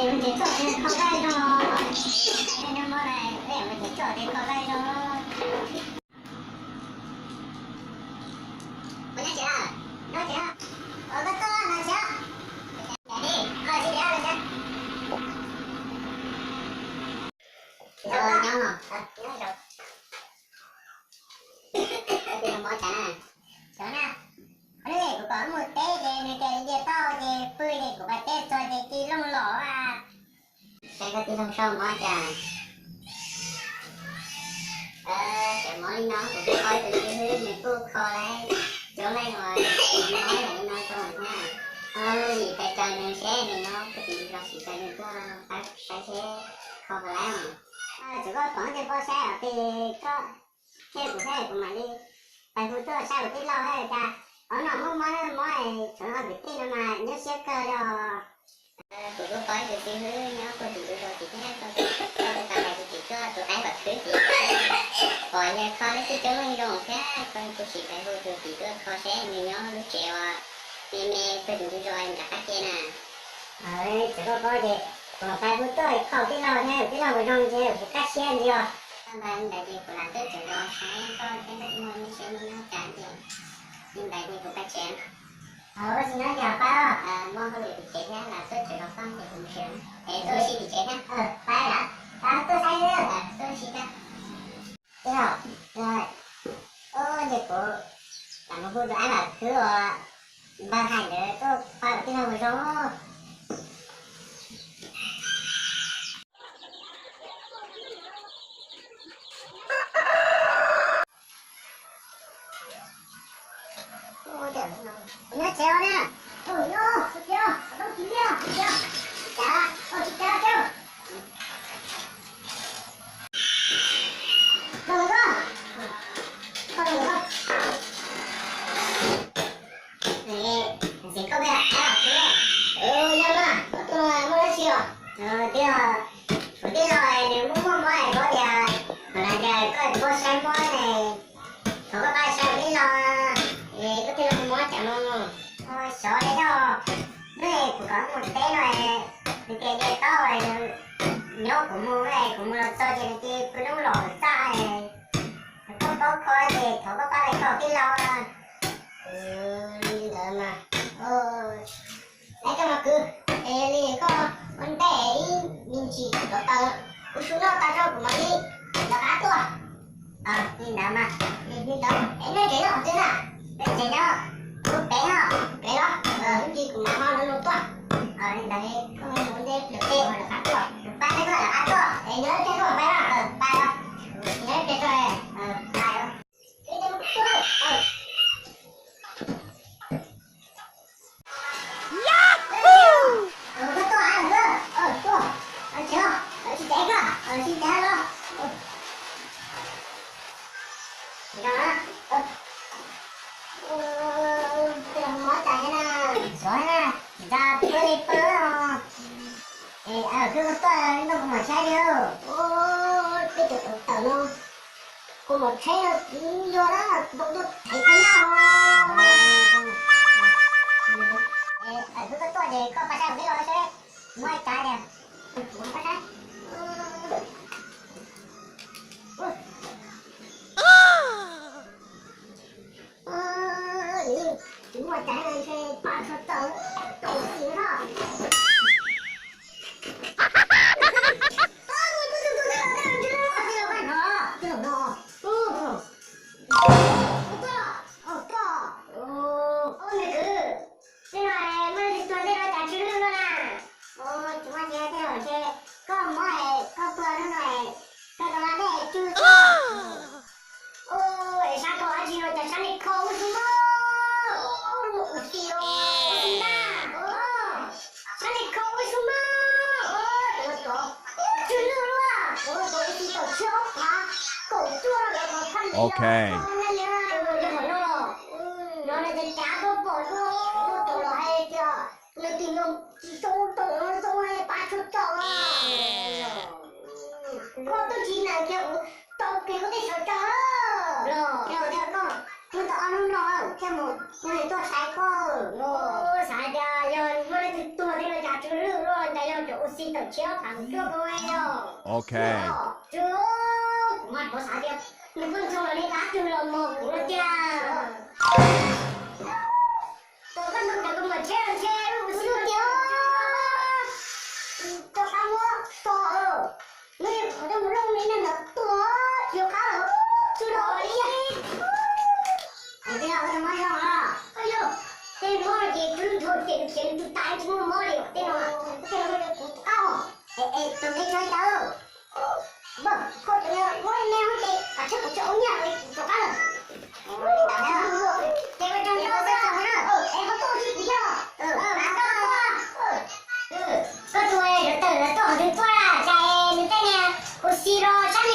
Mus tsev txog tsev kho dab zoo, nyob mob na, mus tsev txog tsev kho dab zoo. Koj nyob tsev lawm? Nyob tsev. Ua koj tuaj no tsev. Cas li, koj tsis tias los tsev. Nyob no. Mob cas na? Cov na, kuv kom mus teb ces nws tias nce toj ces pw ces kuv pais teb txog ces ci looj los a. Saib koj tij laug saib mob cas. Cov mob li no kuv kho tus xib hwb nws kuj kho lawm, coob leej uas mob li no rau thiab. Sim pais raws nws seb nws nyob pem tus zos sim raws nws tuaj pab saib seb kho puas laib. Tsuav koj pom ces puas saib os, ces koj thiab kuv thiab kuv mam li pais hu tuaj saib kuv tij laug thiab cas ob no muaj mob mob, tsuav no kwv tij no mas nyuaj siab kawg li os. Kuv kuj paub ib tus xib hwb nyob puag tim tus zos tim thiab, koj kuj tau hais tus tim tuaj tus qaib kom khwv tim, pom yawg kho lub txij coob leej zoo thiab, koj kuj sim pais hu tus tim tuaj kho seb nws nyob lub tsev uas me me puag tim tus zos nram qab ke na. Tsuav koj paub ces kuv mam pais hu tuaj kho tij laug thiab, tij laug puas zoo ces kuv kaj siab ntxiv os. Npawg, li ntawd ces kuv lam tuaj tsev los saib koj thiab, muaj lub siab nyob cas ces li ntawd ces kuv pais tsev. Ua tsis nyob ces pab os. Muaj hauj lwm tim tsev thiab, lam tuaj tsev los koj ces kuv mus tsev. Es tuaj ua si tim tsev thiab. Pab, pab tuaj saib xwb, tuaj ua si kawg. Tij laug, ua ces kuv lam mus hu tus aib Vam Khwb uas npawg hais ntawd tuaj pab tij laug ua zoo. Nyob tsev os na. Ntxiv koj peb hais, yog mas koj tuaj muaj dab tsi os? Twb, kuv tij laug nws muaj muaj mob es kuv tias, kuv hais tias koj puas saib mob ne, thov koj pab saib kuv tij laug, es koj tij laug mob cas no. Xyov li yog, hnub kuv kom mus teb no, nws tias nce toj, nyob kuv mus, kuv mus los txog ces nws cia li pw lub los txaj, koj paub kho ces thov koj pab pais kho tij laug. Li ntawd mas, es koj mas kwv, es li koj ua ntej ib me ntsis rov taws, kuv su noj tas tso kuv mam li rov qab tuaj. Li ntawd mas, li ntawd es nej tsev nyob qhov twg na? Peb tsev nyob kuv pem os. Pem los, ib ntsis kuv mam ho lov lus tuaj. Li ntawd koj ua ntej pliag peb mam rov qab tuaj. Kuv pab peb koj rov qab tuaj. Es nyob ib pliag koj mam pais na. Pais os. Nyob ib pliag tso. Pais os. Koj tuaj, tuaj, tsis caiv koj, tsis caiv los. Mob tas na, xyov na, nca pw li pw os. Es kwv koj tuaj nrog kuv mam saib li. Peb tus tawm no, kuv mam saib no, yog na, ntoo tuaj thaiv tag nab os. Kwv koj tuaj ces koj pab saib kuv tij laug seb muaj li cas tiag. Pab saib. Tsis muaj cas, ntshe pab txog txaus, txaus xis no. Tej no muaj leej twg tuag tej no cas tsw lwj luaj na? Tsis muaj cas, tej zaum ntshe koj mob es koj tuag hnub no es koj tau laj dej tsw xwb. Es sab koj dab tsi no cas sab li kho ua su mog. Ua si ntag. Sab li kho ua su mog. Tsw lwj luaj. Ua si tau tshiab ob phav kaum cuaj los qhov phaj li no. Nyob li no, no no ces cav koj pom dua, ua tau los hais tias nws tim no tsis tau tau no tau pab tsuag tau. Koj twb tsis hais tias kuv tau kev ua teb sawv tsees los. Yog tias koj mus tau ob hnub no thiaj mus, kuv yuav tuaj saib koj. Xav tias yog muaj leej twg tuag thiab no cas tsw lwj luaj cas yog Ua si tawm tshiab pam cuaj ko los. Ok. Tsuas kuv mas kuv xav tias nws pheej tso los li qab twg los mos kuv tiag. Tos koj nrog kuv mam tsheb los ntshe ua si tiag. Rov qab muab tos, nws qhov coj mus looj li neeg ntawd tuag, yuav qab los tsis los li. Hais tias ua tau mob zoo los, koj yog tej mob ces twb dhau ces khiav tus tais tsis muaj mob li tej no. Tej no kuv qab os. Es tus me tso tau. Koj tus me muab li me ces kav tsij kuv tsis ua nyiaj li kuv rov qab lawm. Ces ua rau koj xwb na, es koj tuaj tsis kuv yog. Koj tus tawm los tuaj qhov twg tuaj cas nws tej niag ua si los sab